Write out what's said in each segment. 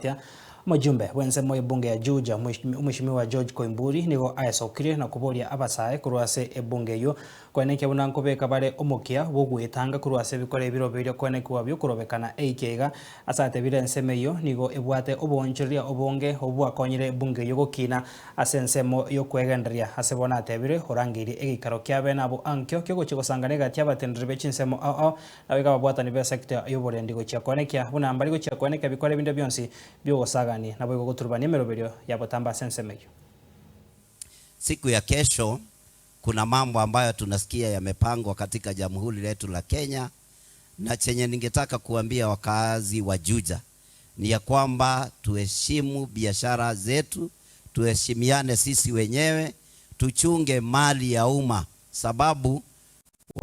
Samatia, Omojumbe bw'ensemo y'ebunge ya Juja, Omweshimiwa George Koimburi nigo aesokirie na koboria abasae korwa ase ebunge eyio koenekia buna nkobeka bare omokia bw'ogwetanga korwa ase ebikora ebiroberio koenekiwa biokorobekana eikia iga. Ase atebire ensemo eyio nigo ebwate oboonchoreria obonge obwo bwakonyire ebunge eyio gokina ase ensemo y'okwegendereria. Ase bono atebire orangeirie egeikaro kiabe nabo ankio kiogochia gosangana egati y'abateneneri be chinsemo ao ao Naboigo ababwatani b'esecta y'oborendi gochia koenekia buna mbari gochia koenekia bikora ebinde bionsi bi'ogosagania, naboigo goturubania emeroberio ya botambe ase ensemo eyio. Siku ya kesho kuna mambo ambayo tunasikia yamepangwa katika jamhuri letu la Kenya, na chenye ningetaka kuambia wakaazi wa Juja ni ya kwamba tuheshimu biashara zetu, tuheshimiane sisi wenyewe, tuchunge mali ya umma sababu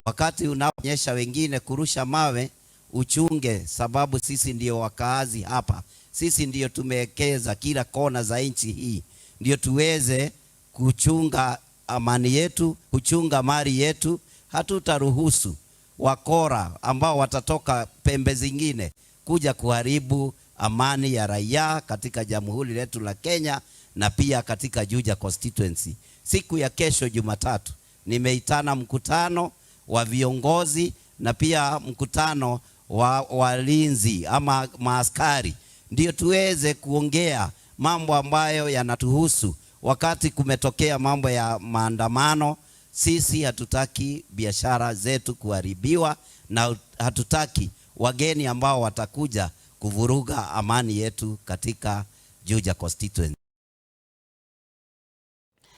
Wakati unaonyesha wengine kurusha mawe, uchunge, sababu sisi ndio wakaazi hapa, sisi ndio tumewekeza kila kona za nchi hii, ndio tuweze kuchunga amani yetu, kuchunga mali yetu. Hatutaruhusu wakora ambao watatoka pembe zingine kuja kuharibu amani ya raia katika jamhuri letu la Kenya na pia katika Juja constituency. Siku ya kesho Jumatatu nimeitana mkutano wa viongozi na pia mkutano wa walinzi ama maaskari, ndio tuweze kuongea mambo ambayo yanatuhusu. Wakati kumetokea mambo ya maandamano, sisi hatutaki biashara zetu kuharibiwa na hatutaki wageni ambao watakuja kuvuruga amani yetu katika Juja constituency.